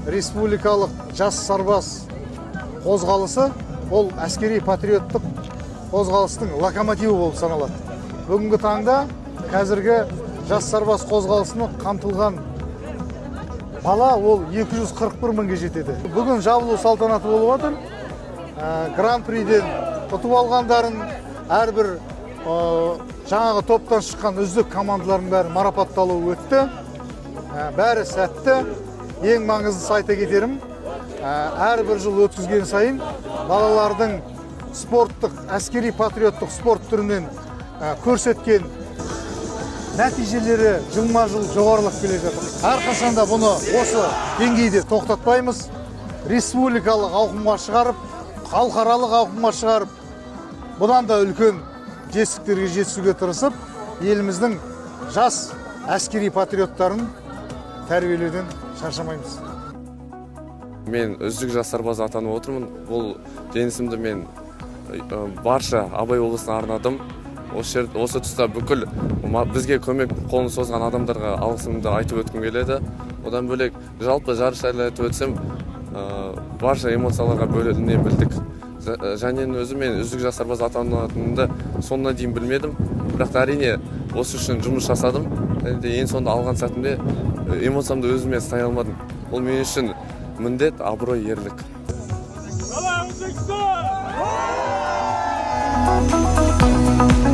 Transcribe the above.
Республикалық жас сарбаз қозғалысы ол әскери патриоттық қозғалыстың локомотиві болып саналады. Бүгінгі таңда қазіргі жас сарбаз қозғалысына қамтылған бала ол 241 мыңға жетеді. Бүгін жабылу салтанаты болып жатыр. Гран-приден ұтып алғандарын, әрбір жаңағы топтан шыққан үздік командалардың бәрі марапатталуы өтті. Бәрі сәтті. Ең маңыздысы айта кетерім, әрбір жыл өткізген сайын балалардың спорттық, әскери патриоттық спорт түрінен көрсеткен нәтижелері жылма-жыл жоғарылап келе жатыр. Әрқашанда бұны осы деңгейде тоқтатпаймыз. Республикалық ауқымға шығарып, халықаралық ауқымға шығарып, бұдан да үлкен жетістіктерге жетісуге тырысып, еліміздің жас әскери патриоттарын тәрбиелеуден шаршамаймыз. Мен үздік жас сарбаз атанып отырмын. Бұл жеңісімді мен барша Абай облысына арнадым. Осы тұста бүкіл бізге көмек қолын созған адамдарға алғысымды айтып өткім келеді. Одан бөлек жалпы жарыс жайлы айтып өтсем, барша эмоцияларға бөлене білдік. Және өзі мен үздік жас сарбаз атанатынымды соңына дейін білмедім. Бірақ та әрине осы үшін жұмыс жасадым. Және де ең соңында алған сәтімде эмоциямды өзіме ұстай алмадым. Ол мен үшін міндет, абырой, ерлік. Өзбекстан!